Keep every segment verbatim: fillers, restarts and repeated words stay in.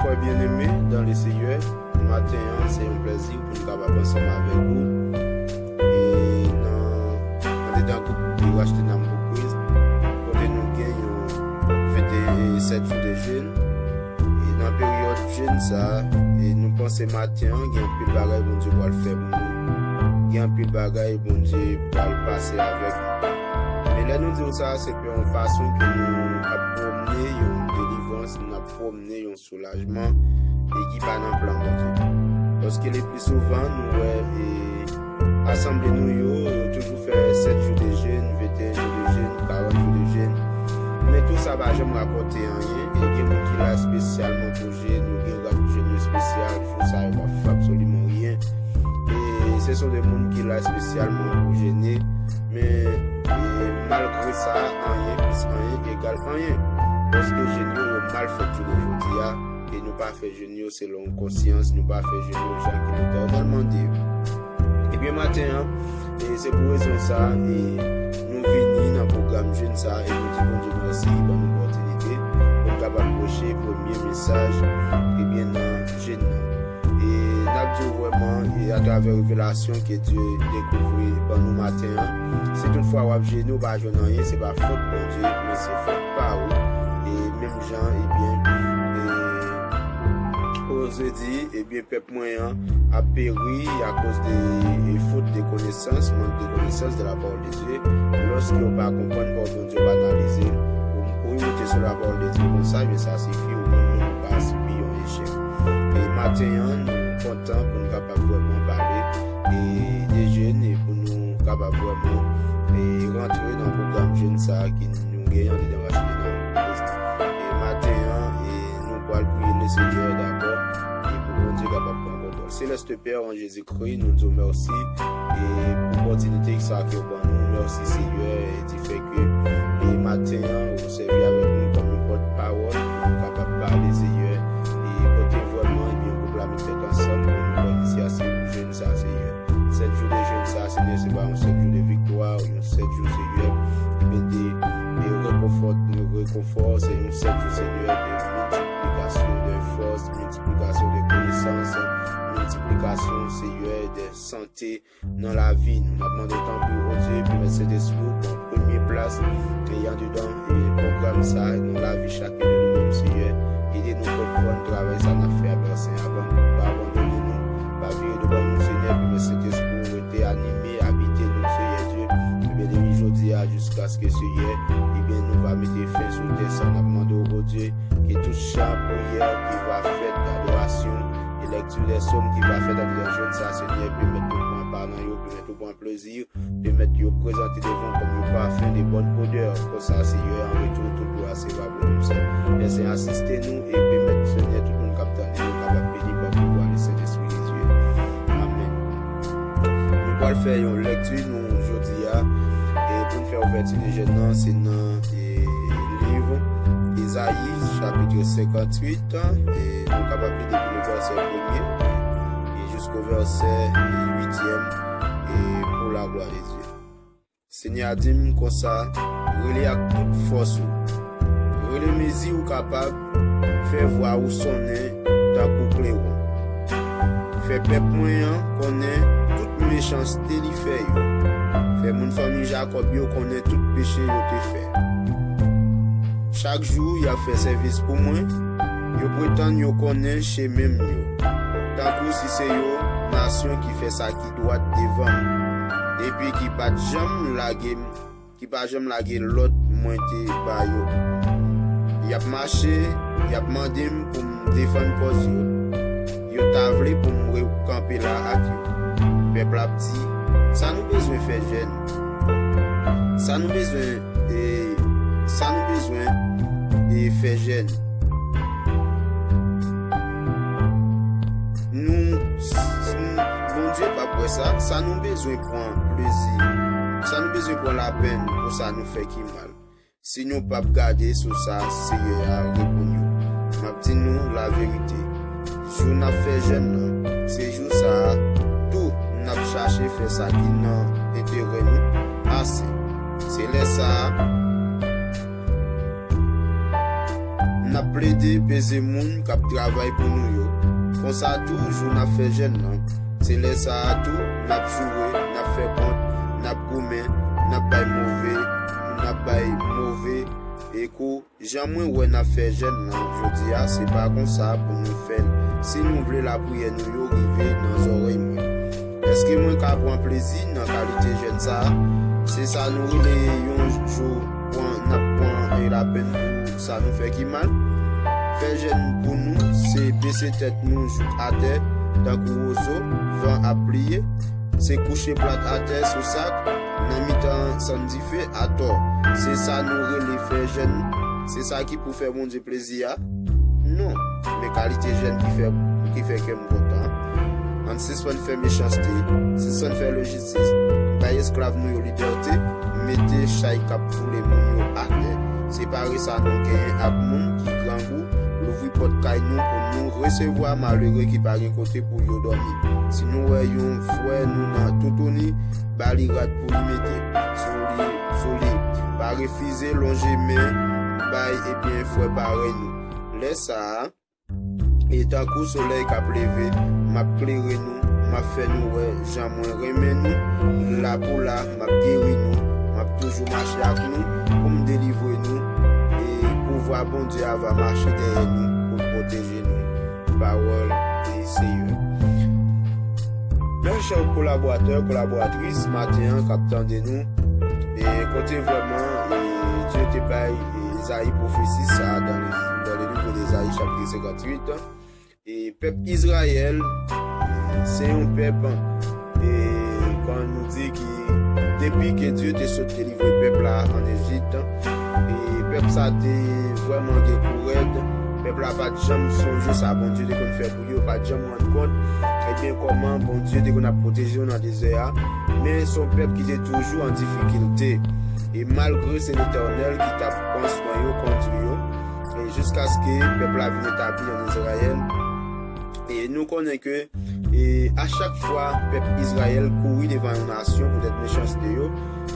Frè byeneme dan le Seyè, maten an, se yon plèzi pou n kapab ansanm avèk ou. E nan, andedan gwoup ki rachte nanm pou Kris, kote nou gen yon venteyen e sèt jou de jèn. E nan peryòd jèn sa a, e nou panse maten an, gen anpil bagay Bondye pral fè pou nou. Gen anpil bagay Bondye pral pase avèk nou. Men lè nou di w sa, se pa yon fason ke nou ap pwomne yon delivrans, nou ap pwomne yon soulajman e ki pa nan plan Bondye. Paske le pli souvan, nou wè e asanble nou yo, yo toujou fè sèt jou de jèn, venteyen jou de jèn, karant jou de jèn. Men tou sa pa janm rapòte anyen. E gen moun ki la espesyalman pou jèn, yo gen rad jèn yo espesyal, jou sa yo pa fè absoliman ryen. E se son de moun ki la espesyalman pou jene. Men e malgre sa, anyen plis anyen egal anyen. Paske jèn yo, yo mal fèt jounen jodi a, e nou pa fè jèn yo selon konsyans, nou pa fè jèn yo jan ki Letènèl mande yo. Ebyen, maten an, e se pou rezon sa a, e nou vini nan pwogram jèn sa a, e nou di Bondye mèsi ban nou opòtinite pou n kapab preche premye mesaj, ebyen, nan jèn nan. E n ap di w vrèman, e atravè revelasyon ke Dye dekouvri ban nou maten an, si toutfwa w ap jene, w pa jwenn anyen, se pa fòt Bondye, men se fòt pa ou. E menm jan, ebyen, e Oze di, ebyen, pèp mwen an ap peri akoz de, e, faute de connaissance, manque de connaissance de la parole de Dieu, lòske yo pa konprann pawòl Bondye, yo pa analize l. Ou, ou imite sou la parole de Dieu konsa, ebyen, sa sifi, ou menm ou pa sibi yon echèk. E maten an, nou kontan pou n kapab vrèman pale, e, de jèn, e pou nou kapab vrèman, e, rantre nan pwogram jèn sa a ki nou genyen andedan Rache Nanm. E maten an, e nou pral priye le Seyè dabò, e pou Bondye kapab pran kontwòl. Seleste Pè, an Jezikri, nou di w mèsi, e pou opòtinite sa ke w ban nou. Mèsi, Seyè, e di fè ke, e maten an, ou sèvi avèk nou kòm yon pòtpawòl, pou nou kapab pale, Seyè, e kote vrèman, ebyen, gwoup la met tèt ansanm pou nou pran inisyativ pou jèn sa, Seyè. Sèt jou de jèn sa, Seyè, se pa yon sèt jou de viktwa, yon sèt jou, Seyè, ebyen, de, de rekonfò, de rekonfò, se yon sèt jou, Seyè, de miltiplikasyon de fòs, miltiplikasyon de konesans, miltiplikasyon, Seyè, de sante nan lavi nou. N ap mande w, tanpri, o Dye, pèmèt Sentespri w pran premye plas, e andedan, e pwogram sa, nan lavi chak de nou menm, Seyè. Ede nou konprann travay sa n ap fè a, Pè Sen, avan, pa abandone nou, pa vire do ban nou, Senyè, pèmèt Sentespri w rete anime, abite nou, Seyè Dye. Ebyen, depi jodi a jiskaske, Seyè, ebyen, nou va mete fen sou tè sa. N ap mande w, o Dye, ke tout chan priyè ki va fèt, adorasyon, e lèkti de sòm ki va fèt andedan jèn sa, Senyè, pèmèt nou pran pa nan yo, pèmèt nou pran plezi, pèmèt yo prezante devan w kòm yon pafen de bòn odè, konsa, Seyè, an retou, tout glwa se pa pou nou sèl. Pè Sen, asiste nou e pèmèt, Senyè, tout moun k ap tande yo kapab beni pa pouvwa le Sentespri de Dye. Amèn. Nou pral fè yon lèkti, nou, jodi a, e pou n fè ouvèti de jèn nan, se nan, e, liv Ezayi, chapit senkantuit, e nou kapab li depi le vèsè premye, e jisko vèsè, e, uityèm, e pou la glwa de Dye. Senyè a di m konsa, rele ak tout fòs ou. Rele mezi ou kapab, fè vwa ou sonnen tankou klewon. Fè pèp mwen an konnen tout mechanste li fè yo. Fè moun fanmi Jakòb yo konnen tout peche yo te fè. Chak jou, y ap fè sèvis pou mwen, yo pretann yo konnen chemen m yo. Tankou si se yo, nasyon ki fè sa ki dwat devan m, epi ki pa t janm lage m, ki pa janm lage lòd mwen te ba yo. Y ap mache, y ap mande m pou m defann kòz yo. Yo ta vle pou m re-, kanpe la ak yo. Pèp la ap di, sa nou bezwen fè jèn? Sa nou bezwen, e, sa nou bezwen, e, fè jèn? Nou, s-, s-, Bondye p ap wè sa. Sa nou bezwen pran plezi? Sa nou bezwen pran lapenn pou sa nou fè ki mal? Si nou p ap gade sou sa Seyè a reponn yo, m ap di nou laverite, jou n ap fè jèn nan, se jou sa a tou n ap chache fè sa ki nan enterè nou ase. Se lè sa a, N ap plede peze moun k ap travay pou nou yo. Konsa tou, jou n ap fè jèn nan, se lè sa a tou, n ap joure, n ap fè kont, n ap goumen, n ap bay move, n ap bay move e kou. Jan mwen wè n ap fè jèn nan jodi a, se pa konsa pou nou fè l si nou vle lapriyè nou yo rive nan zòrèy mwen. Èske mwen ka pran plezi nan kalite jèn sa a? Se sa nou rele yon jou pran, n ap pran e lapenn pou sa nou fè ki mal? Fè jèn pou nou, se bese tèt nou jouk atè, tankou wozo, van ap pliye. Se kouche plat atè sou sak, nan mitan sann dife, atò. Se sa nou rele fè jèn? Se sa ki pou fè Bondye plezi a? Non, men kalite jèn ki fè, ki fè kè m kontan. Ann sispann fè mechanste, sispann fè lenjistis, bay esklav nou yo libète, mete chay k ap foule moun yo atè. Separe sa nou genyen ak moun ki grangou, louvri pòt kay nou pou nou resevwa malere ki pa gen kote pou yo dòmi. Si nou wè yon frè nou nan toutouni, ba li rad pou li mete sou li, sou li. Pa refize lonje men bay ebyen frè parèy nou. Lè sa a, e tankou solèy k ap leve, m ap klere nou, m ap fè nou wè jan mwen renmen nou, la pou la, m ap geri nou, m ap toujou mache ak nou pou m delivre nou, e pouvwa Bondye a va mache dèyè nou pou l pwoteje nou. Pawòl e Seyè. Mè chè kolaboratè, kolaboratris, maten an k ap tande nou, e kote vrèman, e Dye te bay, e Ezayi pwofesi sa a dans le, dans le livre d'Ésaïe, chapitre cinquante-huit. E pèp Izrayèl, e se yon pèp, e kan nou di ki depi ke Dye te sot delivre pèp la an Ejip, e pèp sa te vrèman gen kou rèd. Pèp la pa t janm sonje sa Bondye te konn fè pou yo, pa t janm rann kont, ebyen, kòman Bondye te konn ap pwoteje yo nan dezè a. Men se yon pèp ki te toujou an difikilte. E malgre se Letènèl ki t ap pran swen yo, kondui yo, e jiskaske pèp la vin etabli an Izrayèl. E nou konnen ke, e a chak fwa pèp Izrayèl kouri devan yon nasyon poutèt mechanste yo,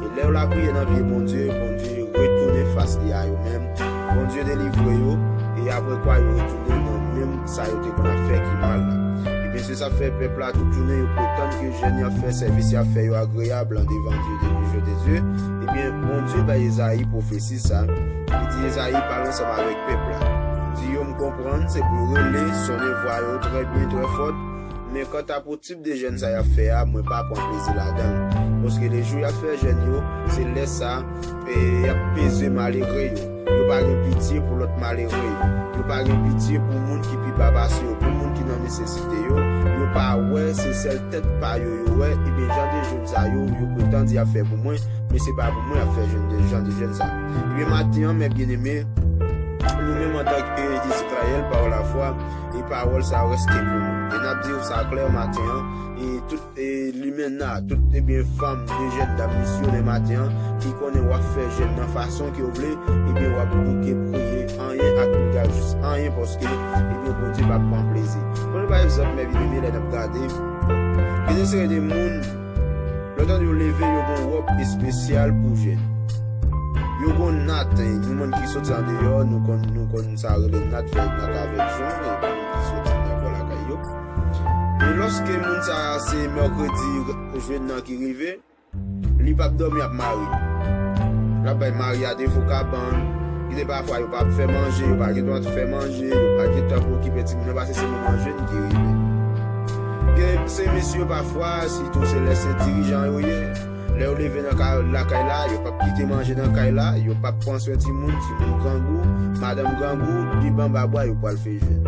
e lè yo lapriyè nan pye Bondye, Bondye retounen fas li a yo menm. Bondye delivre yo, e apre kwa yo retounen nan menm sa yo te konn ap fè ki mal la. Ebyen, se sa fè pèp la tout jounen yo pretann ke jèn y ap fè, sèvis y ap fè yo agreyab an devan Dye, devan je de Dye. Ebyen, Bondye bay Ezayi pwofesi sa. Li di Ezayi pale ansanm avèk pèp la. Di yo, m konprann, se pou yo rele, sonnen vwa yo trè byen, trè fòt. Men kanta pou tip de jèn sa y ap fè a, mwen pa pran plezi ladan l. Paske lejou y ap fè jèn yo, se lè sa, e, y ap peze malere yo. Yo pa gen pitye pou lòt malere yo. Yo pa gen pitye pou moun ki pi ba pase yo, pou moun ki nan nesesite yo. Yo pa wè, se sèl tèt pa yo yo wè. Ebyen, jan de jèn sa yo, yo pretann di y ap fè pou mwen, men se pa pou mwen y ap fè jèn de, jan de jèn sa yo. Ebyen, maten an, mè byeneme, nou menm antanke Izrayèl, pa lafwa, e pawòl sa yo reste pou nou. E n ap di w sa klè maten an, e tout, e limena, tout, ebyen, fanm, de jèn dam misyonè maten an, ki konnen w ap fè jèn nan fason ke w vle, ebyen, w ap bouke priye, anyen ak piga jis anyen, paske, ebyen, Bondye p ap pran plezi. Pran pa egzanp, mè byeneme, lè n ap gade, gen de seri de moun, lè w tande yo leve, yo gen yon wòb espesyal pou jèn. Yo gen yon nat, yon moun ki soti andeyò, nou konn, nou konn sa rele nat, fè nat avèk jon, e moun ki soti nan bò lakay yo. E lòske moun sa a se mèkredi jèn nan ki rive, li p ap dòmi, ap mare. L ap bay mari a defo kabann. Gen de pafwa yo p ap fè manje, yo pa gen tan fè manje, yo pa gen tan pou okipe timoun nan, paske se moman jèn ki rive. Gen se mesye yo pafwa, sitou se lè se dirijan yo ye, lè yo leve nan ka-, lakay la, yo p ap kite manje nan kay la, yo p ap pran swen timoun, timoun grangou, madanm grangou, pi anba bwa yo pral fè jèn.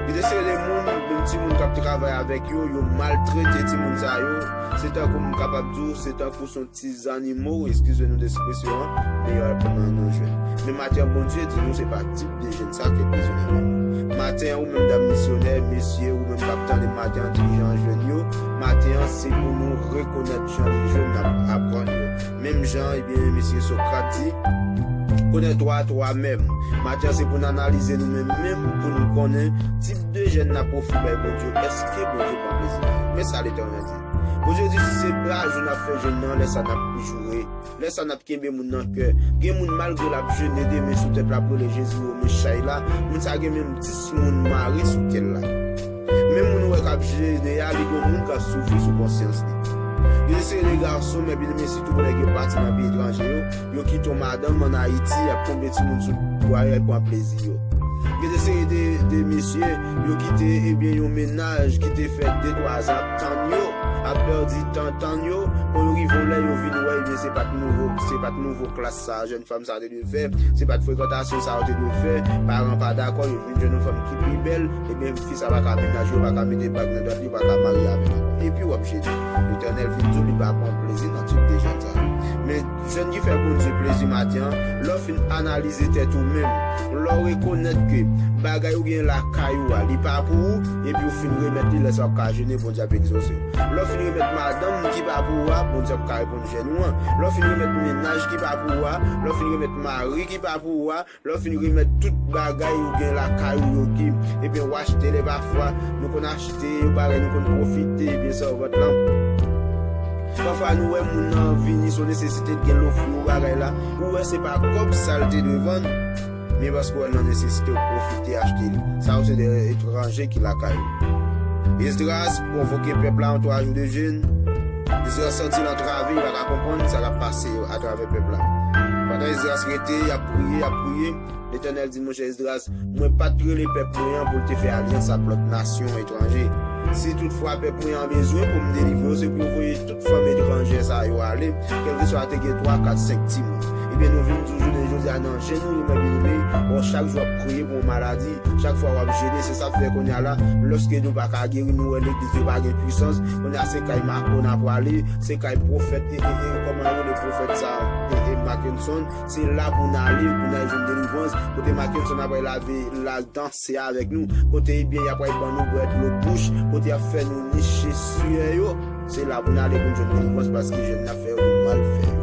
Gen de seri de moun, menm timoun k ap travay avèk yo, yo maltrete timoun sa yo, se tankou m kapab di w, se tankou se yon ti zanimo, eskize nou de ekspresyon an, men yo ap nan, nan jèn. Men maten an, Bondye di nou se pa tip de jèn sa ke bezwen nan men nou. Maten an, ou menm dam misyonè, mesye, ou menm k ap tande maten an, dirijan jèn yo, maten an, se pou nou rekonèt jan de jèn n ap aprann yo. Menm jan, ebyen, mesye Sokrat di, connais-toi toi-même. Maten an, se pou n analize nou menm menm, pou nou konnen tip de jèn n ap ofri bay Bondye. Èske Bondye pran plezi? Men sa Letènèl di. Bondye di, se pa jou n ap fè jèn nan, lè sa n ap joure, lè sa n ap kenbe moun nan kè. Gen moun, malgre l ap jene, de men sou tèt l, ap rele Jezi, o men chay la, moun sa gen menm dis moun mare sou kè l la. Men moun ou wè k ap jene a, li gon moun k ap soufri sou konsyans li. Gen de seri de gason, men byeneme, sitou pou nèg yo pati nan peyi etranje yo, yo kite yon madanm ann Ayiti, y ap tonbe timoun sou bwa yo, y ap pran plezi yo. Gen de seri de, de mesye, yo kite, ebyen, yon mennaj ki te fè de, twa zan ap tann yo, ap pèdi tan tann yo, pou yo rive yon lè, yo vin wè, ebyen, se pa t nouvo, se pa t nouvo klas sa, jèn fanm sa te dwe fè, se pa t frekantasyon sa yo te dwe fè, paran pa dakò, yo vin jwenn yon fanm ki pi bèl, ebyen, fi sa pa ka menaje, yo pa ka mete bag nan dwèt li, yo pa ka marye avè l ankò. Epi w ap jene. Letènèl vin di w li pa pran plezi nan tip de jèn sa yo. Men jèn ki fè Bondye plezi maten an, lè w fin analize tèt ou menm, lè w rekonèt ke bagay ou gen lakay ou a, li pa pou ou, epi w fin remèt li, lè sa w ap ka jene, Bondye ap egzose w. Lè w fin remèt madanm ki pa pou ou a, Bondye ap ka reponn jèn ou an. Lè w fin remèt mennaj ki pa pou ou a, lè w fin remèt mari ki pa pou ou a, lè w fin remèt tout bagay ou gen lakay ou yo ki, ebyen, w achte lè pafwa, nou konn achte yon bagay, nou konn pwofite, ebyen, sèvant lan. Pafwa nou wè moun nan vini sou nesesite, l gen lofri ou bagay la, ou wè se pa kòb sa l te dwe vann, men paske w wè l nan nesesite, ou pwofite achte li. Sa yo se de etranje ki lakay ou. Esdras pwovoke pèp la an twa jou de jèn. Esdras santi l antrave, li pa ka konprann sa k ap pase atravè pèp la. Pandan Esdras rete, y ap priye, y ap priye, Letènèl di, monchè Esdras, mwen pa t rele pèp mwen an pou l te fè alyans ak lòt nasyon etranje. Si toutfwa pèp mwen an bezwen pou m delivre yo, se pou yo voye tout fanm etranjè sa yo ale, kèlkeswa te gen twa, kat, senk timoun. Ebyen, nou vin di w jounen jodi a nan jèn nou, men byeneme, w chak jou w ap priye pou yon maladi, chak fwa w ap jene, se sa k fè kounye a la, lòske nou pa ka geri, nou wè legliz yo pa gen pwisans, kounye a se kay Mako n a pwale, se kay pwofèt, e, e, e, kòman yo rele pwofèt sa, e, e, Mackenson, se la pou n ale, pou n al jwenn delivrans, kote Mackenson ap al lave, l al danse avèk nou, kote, ebyen, y ap al ban nou bwè dlo bouch, kote y ap fè nou niche syè yo. Se la pou n ale pou n jwenn delivrans, paske jèn n ap fè yo, nou mal fè yo.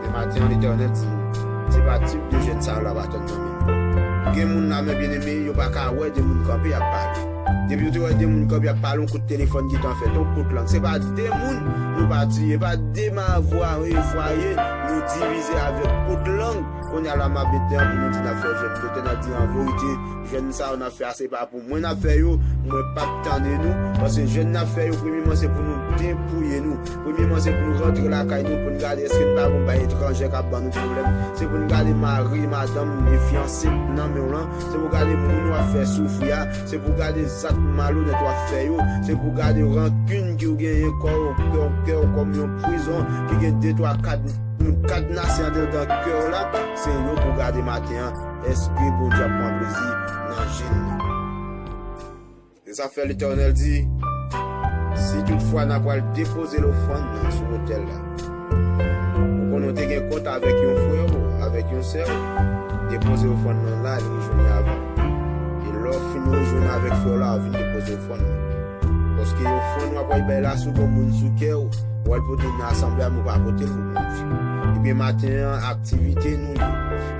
Men maten an, Letènèl di nou, se pa tip de jèn sa yo l ap atann nan men nou. Gen moun la, men byeneme, yo pa ka wè de moun kanpe, y ap pale. Depi yo te wè de moun kanpe, y ap pale, yon kout telefòn gentan fèt, yon kout lang. Se pa de moun nou pa tiye, pa de mavwa e fwaye nou divize avèk kout lang. Kounye a la, m ap mete an pou nou di n ap fè jèn. Letènèl di, an verite, jèn sa yo n ap fè a, se pa pou mwen n ap fè yo, mwen p ap tande nou, paske jèn n ap fè yo, premyeman, se pou nou depouye nou. Premyeman, se pou nou rantre lakay nou, pou n gade èske n pa gon bay etranjè k ap ban nou pwoblèm. Se pou n gade mari, madanm, e fyanse nan men w lan. Se pou gade moun w ap fè soufri a. Se pou gade zak malonèt w ap fè yo. Se pou gade rankin ki w genyen kò w, kè w, kè w kòm yon prizon ki gen de, twa, kat moun kadnase andedan kè w la. Se yo pou gade maten an. Èske Bondye ap pran plezi nan jèn nan? Se sa fè Letènèl di, si toutfwa n ap pral depoze lofrann nan sou otèl la, ou konnen w te gen kont avèk yon frè w, avèk yon sè w, depoze lofrann nan la, li rejwenn li avan. E lè w fin rejwenn avèk frè w la, w vin depoze lofrann nan. Paske ofrann w ap pral bay la, si w gon moun sou kè w, w al pote l nan asanble a, men w pa pote l pou Bondye. Ebyen, maten an, aktivite nou yo,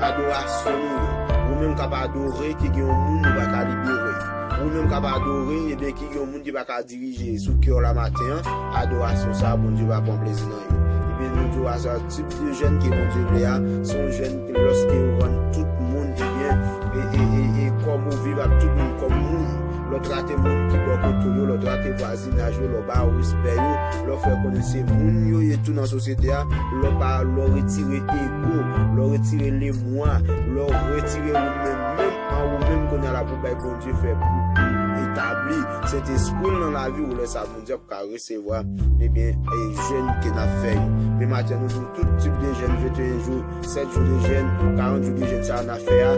adorasyon nou yo, ou menm k ap adore, ki gen yon moun ou pa ka libere, ou menm k ap adore, ebyen, ki gen yon moun ki pa ka dirije sou kè w la maten an, adorasyon sa a, Bondye pa pran plezi nan yo. Ebyen, nou di w a sa, tip de jèn ke Bondye vle a, se yon jèn ke lòske ou rann tout moun, ebyen, e, e, e, e kòm ou viv ak tout moun kòm moun, lè w trate moun ki bò kote w yo, lè w trate vwazinaj yo, lè w ba yo respè yo, lè w fè konnen se moun yo ye tou nan sosyete a, lè w pa, lè w retire ego, lè w retire lemwa, lè w retire ou menm menm an ou menm kounye a la pou bay Bondye fè, pou, pou etabli Sentespri l nan lavi w, lè sa Bondye ap ka resevwa, ebyen, e jèn ke n ap fè yo. Men maten nou di w tout tip de jèn, venteyen jou, sèt jou de jèn, karant jou de jèn sa n ap fè a,